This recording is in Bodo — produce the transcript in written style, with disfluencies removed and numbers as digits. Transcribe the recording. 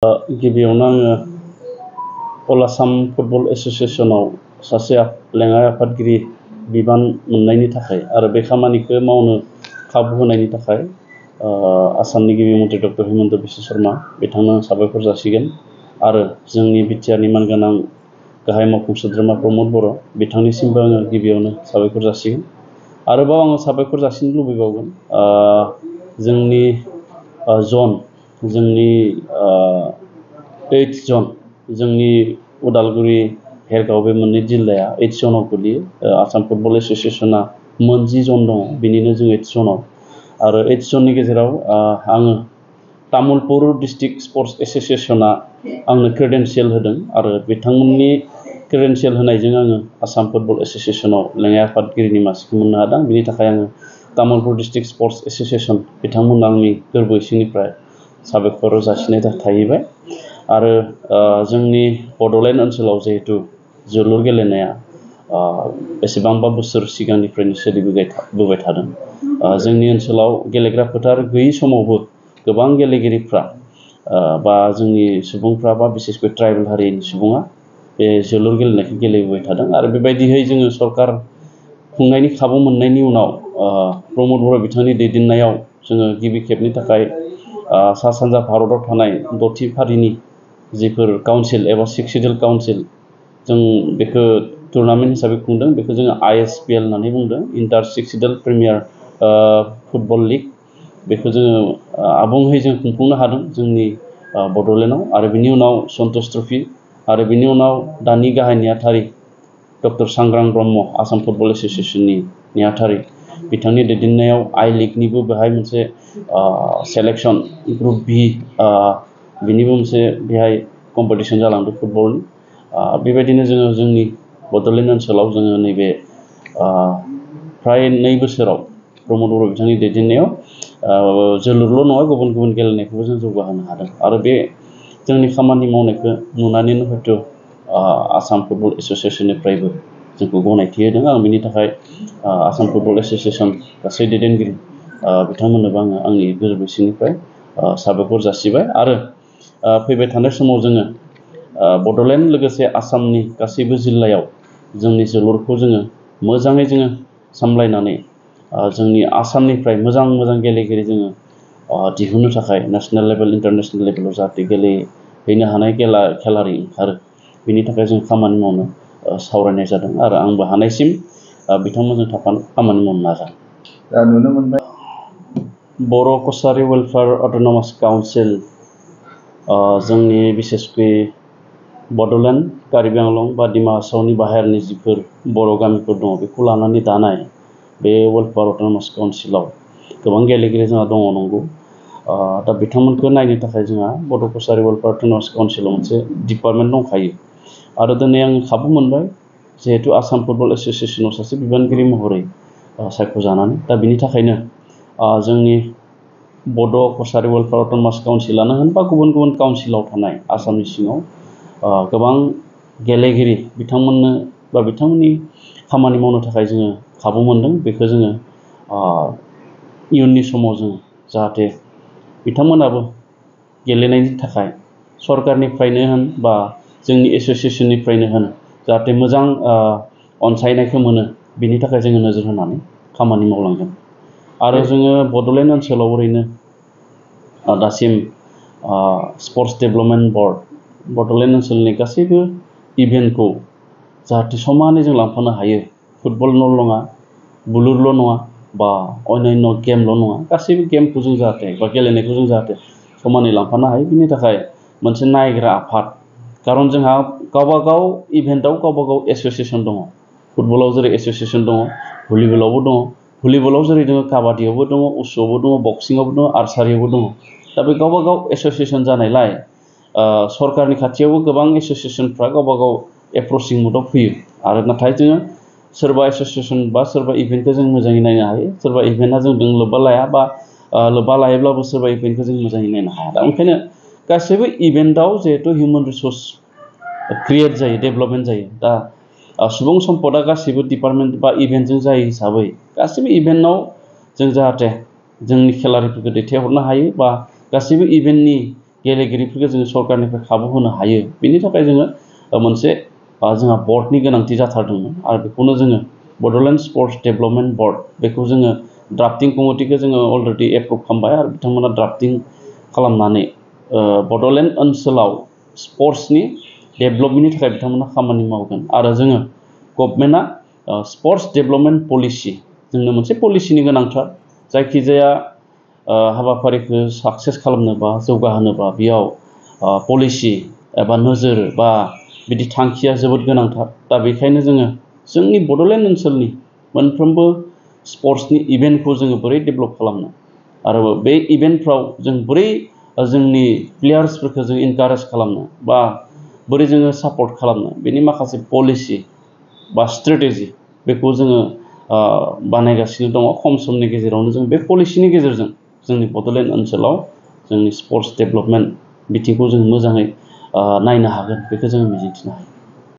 गिबियावनो आङो अल आसाम फुटबल एसोसिएशनाव सासे लेङाइ आफादगिरि बिबान मोननायनि थाखाय आरो बे खामानिखौ मावनो खाबु होनायनि थाखाय आसामनि गिबि मन्थ्रि डक्टर हिमन्त बिश्व शर्मा बिथांनो साबायखर जासिगोन आरो जोंनि बिटिआरनि मानगोनां गाहाय मावफुं सोद्रोमा प्रमद बर' बिथांनिसिमबो आङो गिबियावनो साबायखर जासिगोन। आरोबाव आङो साबायखर जासिनो लुबैबावगोन जोंनि जन जोंनि 8 जन जोंनि उदालगुरि हेरगाव बे मोननै जिल्लाया 8 जनाव गोलैयो। आसाम फुटबल एसोसिएशना 10 जन दङ, बिनिनो जों 8 जनाव आरो 8 जननि गेजेराव आङो तामुलपुर डिस्ट्रिक्ट स्पर्ट्स एसोसिएशना आंनो क्रेडेन्सियेल होदों आरो बिथांमोननि क्रेडेन्सियेल होनायजों आङो आसाम फुटबल एसोसिएशनाव लेङाइ आफादगिरिनि मासिखौ मोननो हादों। बिनि थाखाय आङो तामुलपुर डिस्ट्रिक्ट स्पर्ट्स एसोसिएशन बिथांमोननो आंनि गोरबो सिंनिफ्राय साबायखर जासिनाय थाहैबाय। आरो जोंनि बड'लेण्ड ओनसोलाव जिहेतु जोलुर गेलेनाया बेसेबांबा बोसोर सिगांनिफ्रायनो सोलिबोबाय थादों। जोंनि ओनसोलाव गेलेग्रा फोथार गैयै समावबो गोबां गेलेगिरिफ्रा बा जोंनि सुबुंफ्रा बा बिसेसकै ट्राइबेल हारिनि सुबुङा बे जोलुर गेलेनायखौ गेलेबोबाय थादों। आरो बेबायदियै जोङो सरकार खुंनायनि खाबु मोननायनि उनाव प्रमद बर' बिथांनि दैदेननायाव जोङो गिबि खेबनि थाखाय सा सानजा भारताव थानाय 6थि फारिनि जिफोर काउन्सिल एबा 6 सिडिउल काउन्सिल जों बेखौ टुर्नामेन्ट हिसाबै खुंदों। बेखौ जोङो ISPL होननानै बुंदों, inter 6 schedule premier football league. बेखौ जोङो आबुङै जों खुंफुंनो हादों जोंनि बड'लेण्डआव। आरो बिनि उनाव सन्तोष ट्रफि आरो बिनि उनाव दानि गाहाय नेहाथारि डक्टर सांग्रां ब्रह्म आसाम फुटबल एसोसिएशननि नेहाथारि बिथांनि दैदेननायाव आइ लिगनिबो बेहाय मोनसे सेलेक्शन ग्रुप बि बिनिबो मोनसे बेहाय कम्पिटिशन जालांदों फुटबलनि। बेबायदिनो जोङो जोंनि बड'लेण्ड ओनसोलाव जोङो नैबे फ्राय 2 बोसोराव प्रमद बर' बिथांनि दैदेननायाव जोलुरल' नङा गुबुन गुबुन गेलेनायखौबो जों जौगाहोनो हादों। आरो बे जोंनि खामानि मावनायखौ नुनानैनो हयथ' आसाम फुटबल एसोसिएशननिफ्रायबो जोंखौ गनायथि होदों। आं बिनि थाखाय आसाम फुटबल एसोसिएशन गासै दैदेनगिरि बिथांमोननोबो आङो आंनि गोरबो सिंनिफ्राय साबायखर जासिबाय। आरो फैबाय थानाय समाव जोङो बड'लेण्ड लोगोसे आसामनि गासैबो जिल्लायाव जोंनि जोलुरखौ जोङो मोजाङै जोङो सामलायनानै जोंनि आसामनिफ्राय मोजां मोजां गेलेगिरि जोङो दिहुननो थाखाय नेशनेल लेभेल इन्टारनेशनेल लेभेलाव जाहाथे गेलेहैनो हानाय खेलारि ओंखारो, बिनि थाखाय जों खामानि मावनो सावरायनाय जादों। आरो आंबो हानायसिम बिथांमोनजों थाफानो खामानि मावनो नाजागोन। दा नुनो मोनबाय बर' कसारि वेलफेयार अट'नमास काउन्सिल जोंनि बिसेसकै बड'लेण्ड, कार्बि आंलं बा डिमा हासावनि बाहेरनि जिफोर बर' गामिफोर दङ बेखौ लानानै दानाय बे वेलफेयार अट'नमास काउन्सिलाव गोबां गेलेगिरि जोंहा दङ नंगौ। दा बिथांमोनखौ नायनो थाखाय जोंहा बर' कसारि वेलफेयार अट'नमास काउन्सिलाव मोनसे डिपार्टमेन्ट दंखायो। आरो दिनै आं खाबु मोनबाय जिहेतु आसाम फुटबल एसोसिएशनाव सासे बिबानगिरि महरै सायख'जानानै। दा बिनि थाखायनो जोंनि बड' कसारि वेलफेयार अट'नमास काउन्सिलानो होन बा गुबुन गुबुन काउन्सिलाव थानाय आसामनि सिङाव गोबां गेलेगिरि बिथांमोननो बा बिथांमोननि खामानि मावनो थाखाय जोङो खाबु मोनदों। बेखौ जोङो इयुननि समाव जों जाहाथे बिथांमोनाबो गेलेनायनि थाखाय सरकारनिफ्रायनो होन बा जोंनि एसोसिएशननिफ्रायनो होन जाहाथे मोजां अनसायनायखौ मोनो, बिनि थाखाय जोङो नोजोर होनानै खामानि मावलांगोन। आरो जोङो बड'लेण्ड ओनसोलाव ओरैनो दासिम स्पर्ट्स डेभेलपमेन्ट बर्ड बड'लेण्ड ओनसोलनि गासैबो इभेन्टखौ जाहाथे समानै जों लांफानो हायो। फुटबलल' नङा, बुलुरल' नङा बा अन्यान्य गेमल' नङा, गासैबो गेमखौ जों जाहाथे बा गेलेनायखौ जों जाहाथे समानै लांफानो हायो, बिनि थाखाय मोनसे नायग्रा आफाद। खारन जोंहा गावबागाव इभेन्टआव गावबागाव एसोसिएशन दङ। फुटबलाव जेरै एसोसिएशन दङ, भलिबलावबो दङ, भलिबलाव जेरै दङ काबादियावबो दङ, उसुआवबो दङ, बक्सिंआवबो दङ, आर्सारियावबो दङ। दा बे गावबागाव एसोसिएशन जानायलाय सरकारनि खाथियावबो गोबां एसोसिएशनफ्रा गावबागाव एप्रचिं मुडआव फैयो। आरो नाथाय जोङो सोरबा एसोसिएशन बा सोरबा इभेन्टखौ जों मोजाङै नायनो हायो, सोरबा इभेन्टआ जोंजों लोब्बा लाया बा लोब्बा लायोब्लाबो सोरबा इभेन्टखौ जों मोजाङै नायनो हाया। दा ओंखायनो गासैबो इभेन्टआव जिहेतु हिउमेन रिसोर्स क्रिएट जायो, डेभेलपमेन्ट जायो। दा सुबुं सम्पदा गासैबो डिपार्टमेन्ट बा इभेन्टजों जायो हिसाबै गासैबो इभेन्टआव जों जाहाथे जोंनि खेलारिफोरखौ दैथायहरनो हायो बा गासैबो इभेन्टनि गेलेगिरिफोरखौ जोङो सरकारनिफ्राय खाबु होनो हायो बेनि थाखाय जोङो मोनसे जोंहा बर्डनि गोनांथि जाथारदोंमोन आरो बेखौनो जोङो बड'लेण्ड स्पर्ट्स डेभेलपमेन्ट बर्ड बेखौ जोङो ड्राफ्टिं कमिटिखौ जोङो अलरेडि एप्रुभ खालामबाय आरो बिथांमोना ड्राफ्टिं खालामनानै बड'लेण्ड ओनसोलाव स्पर्ट्सनि डेभेलपमेन्टनि थाखाय बिथांमोना खामानि मावगोन आरो जोङो गभर्नमेन्टआ स्पर्ट्स डेभेलपमेन्ट पलिसि जोंनो मोनसे पलिसिनि गोनांथार जायखिजाया हाबाफारिखौ साक्सेस खालामनोबा जौगाहोनोबा बेयाव पलिसि एबा नोजोर बा बिदि थांखिया जोबोद गोनांथार दा बेखायनो जोङो जोंनि बड'लेण्ड ओनसोलनि मोनफ्रोमबो स्पर्ट्सनि इभेन्टखौ जोङो बोरै डेभेलप खालामनो आरो बे इभेन्टफ्राव जों बोरै जोंनि प्लेयार्सफोरखौ जों इनकारेज खालामनो बा बोरै जोङो सापर्ट खालामनो बेनि माखासे पलिसि बा स्ट्रेटेजि बेखौ जोङो बानायगासिनो दङ खम समनि गेजेरावनो जों बे पलिसिनि गेजेरजों जोंनि बड'लेण्ड ओनसोलाव जोंनि स्पर्ट्स डेभेलपमेन्ट बिथिंखौ जों मोजाङै नायनो हागोन बेखौ जोङो मिजिंथिनो हायो